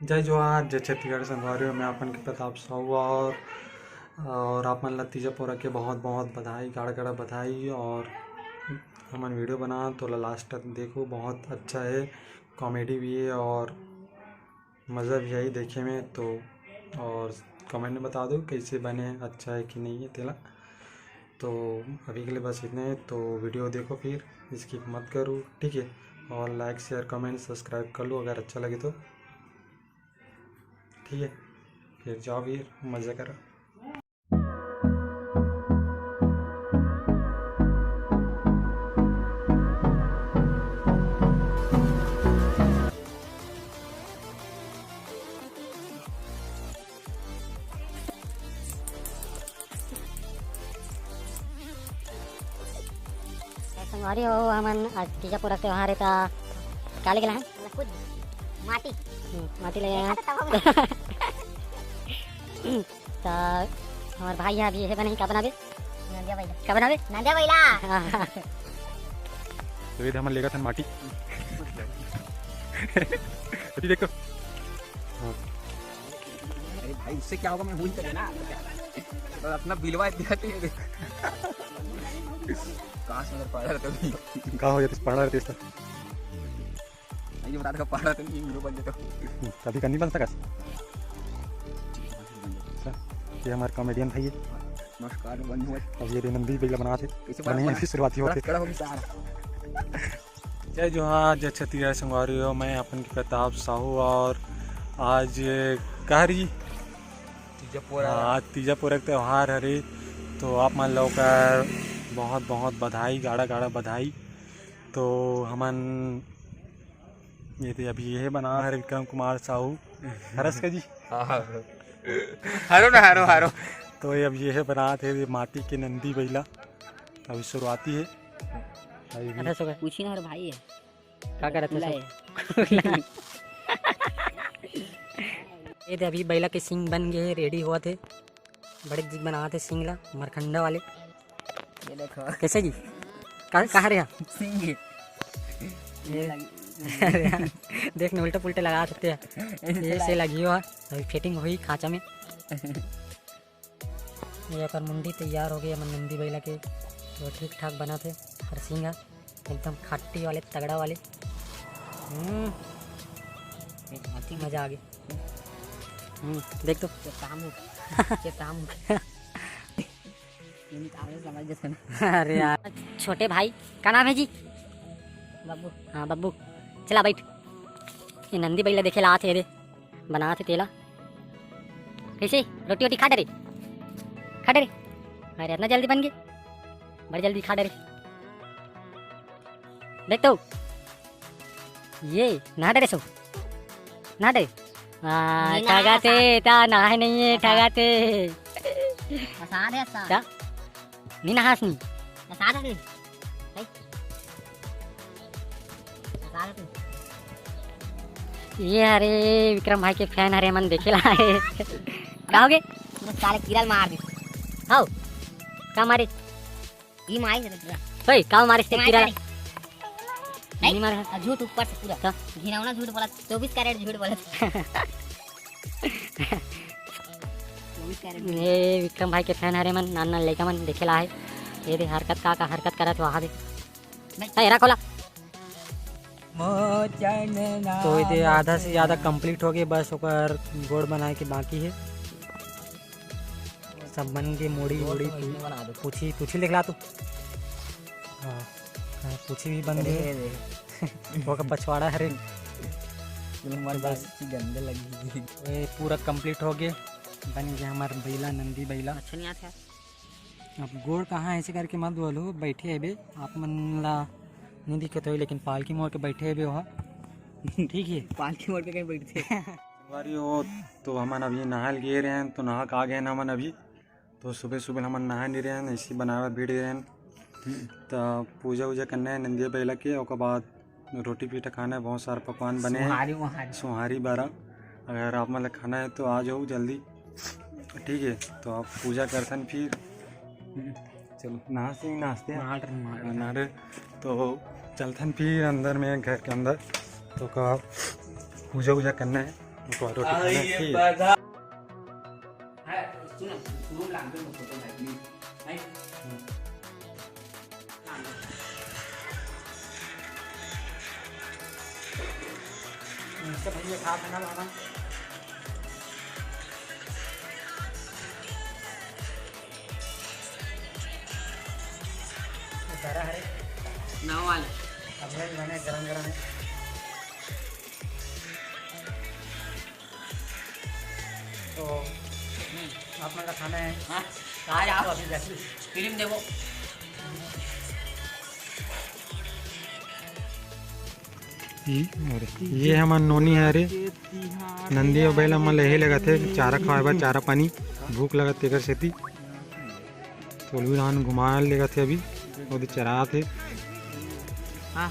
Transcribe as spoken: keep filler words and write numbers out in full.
जय जोहार, जय छत्तीसगढ़ संगवारी हो, मैं अपन के प्रताप साहू और, और आप मन ला तीजा पोरा के बहुत बहुत बधाई, गाड़ा गाड़ा बधाई। और हमन वीडियो बना तो ला लास्ट तक देखो, बहुत अच्छा है, कॉमेडी भी है और मज़ा भी आई देखे में। तो और कमेंट में बता दो कैसे बने, अच्छा है कि नहीं है तेला। तो अभी के लिए बस इतना है। तो वीडियो देखो, फिर स्किप मत करो, ठीक है। और लाइक, शेयर, कमेंट, सब्सक्राइब कर लो अगर अच्छा लगे तो, ठीक है। फिर जाओ, फिर मज़ा करो। संगवारी हो, हमन आज तीजा पोरा त्योहार हे, त का लेके लाए हन? कुछ माटी। हम्म, माटी ले आए हन। देखा तो तब हम त हमर भाई ह अभी ये बनाही, का बनाबे? नंदिया बइला। का बनाबे? नंदिया बइला। हाँ, हाँ। तो ये हमन लेगत हन माटी। अभी देखो। हाँ। अरे भाई, उससे क्या होगा, मैं वही करूँ ना। तो अपना बिलवा दिया तो ये देख। काश, अगर पढ़ा रहता तो। का हो जाता, पढ़ा रहता इसका। ये बता दो, पढ़ा तो नहीं, हीरो बन जाता। हम्म, कभी का नहीं बन सका। अच्छा, ये हमारे कॉमेडियन भाई है। नमस्कार, बंधु। अब ये नंदी बइला बनात हे। कैसे बने बना, हैं, बना? फिर शुरुआती होते। कड़ा, कड़ा होगी सारा। जय जोहार, जय छत्तीसगढ़ संगवारी हो, मैं अपन के प्रताप साहू और आज का हरे? तीजा पोरा। हाँ, आज तीजा पोरा के त्योहार हरे, तो आप मन ला ओकर बहुत बहुत बधाई, गाड़ा गाड़ा बधाई। तो हमन ये दे अभी ये बना हरे विक्रम कुमार साहू, हरस का जी? हाँ, हाँ। हरो ना, हरो, हरो। तो ये अब ये बनात हे, ये माटी के नंदी बइला, अभी शुरुआती है। अभी भी अच्छा, पूछी ना, हर भाई है। का करत हे बुलाए। सब? ये दे अभी बइला के सींग बन गे हे, रेडी होवत हे। बड़े जी बनात हे सींग ला, मरखंडा वाले। ये देखो। कैसे जी? का, कहाँ रे? सींग हे। ये लगी। अरे यार, देख ना, उल्टे पुल्टे लगा सकते हैं। ये से लगी हुआ, अभी फिटिंग हुई खांचा में। ये एकर मुंडी तैयार हो गई हमर नंदी बइला के, तो ठीक ठाक बनत हे। हर सींग ह एकदम खट्टी वाले, तगड़ा वाले। हम्म, मजा आ गया। हम्म, देख तो। ये काम हो, ये काम हो। ये निकाल के समझ जैसे ना। अरे यार, छोटे भाई का नाम है जी? बब्बू। हाँ, बब्बू, चला बैठ। ये नंदी बइला देखे ला आत हे रे। बनात हे तेला। कैसे? रोटी वोटी खा डरे? खा डरे? अरे, इतना जल्दी बन गए? बड़ी जल्दी खा डरे। देख तो। ये, नहा डरे सो? नहा डरे? हाँ, नहीं, नहा ठगा थे, ता नहाए नहीं है, ठगा थे। आसान है, आसान। क्या? नहीं नहास नहीं। ये हरे विक्रम भाई के फैन हरे, मन देखे ला हे। का हो गे? पूरा साले कीड़ा मार दे। हाउ। का मारे? ई मारे से पूरा। ओए, का मारे से मार कीड़ा? साले। नहीं नहीं। मारे। आ, झूठ ऊपर से पूरा। का? घिनौना झूठ बोला, चौबीस कैरेट झूठ बोला। चौबीस कैरेट। ये विक्रम भाई के फैन हरे मन, नान नान लइका मन देखे ला हे। ये दे हरकत, का का हरकत करत वहाँ दे। ए, रख ओला। तो ये दे आधा से ज़्यादा कंप्लीट हो गए, बस ओकर गोड़ बनाए के बाकी है। सब बन के मोड़ी वोड़ी पू-, पूछी, पूछी लिख ला तू। हाँ, हाँ, पूछी भी बन गए। ओकर पछवाड़ा हरे। बस। गंदे लगी। ये पूरा कंप्लीट हो गए, बन गया हमारा बैला, नंदी बैला। अच्छा नहीं आता। अब गोड़ कहाँ ऐसे करके मत बोलो, बैठे हेबे, आप मन ला नहीं दिखत होई, लेकिन पालकी मोड़ के बैठे हेबे वहाँ। ठीक है, पालकी मोड़ के कहीं बैठते। संगवारी हो, तो हमन अभी नहाए ल गे रहेन, तो नहा के आ गए हमन अभी। तो सुबह सुबह हमन नहाए नहीं रहेन, ऐसे बनाए भीड़ रहेन। त पूजा वूजा करना है नंदिया बैला के, ओकर बाद रोटी पीठा खाना है, बहुत सारा पकवान बने हैं। सुहारी वहारी। सुहारी बारा। अगर आप मन ला खाना है तो आ जाओ जल्दी, ठीक है। तो आप पूजा करथन फिर। चलो, नहा से ही नाचते हैं। नहा रहे, नहा रहे। नहा रहे। तो चलथन फिर अंदर में, घर के अंदर। तो का पूजा वूजा करना है। उनको रोटी खाना है, खीर। है, सुन, सुन, लाग दे, फोटो भाई, please। भाई। इससे भैया खा खाना लाना। दरा है। नवा वाले। अब ये बने गरम गरम है। तो आप मन का खाना है। हाँ, आज आप तो अभी जैसे फिल्म देखो। ये, अरे, ये हमर नोनी हरे। नंदी अउ बैल मन ल एही लगत हे, चारा खवाए बर, चारा पानी, भूख लगत तेकर सेती। तो लुई धान घुमा लेगत हे अभी, ओदे चरात हे। हाँ।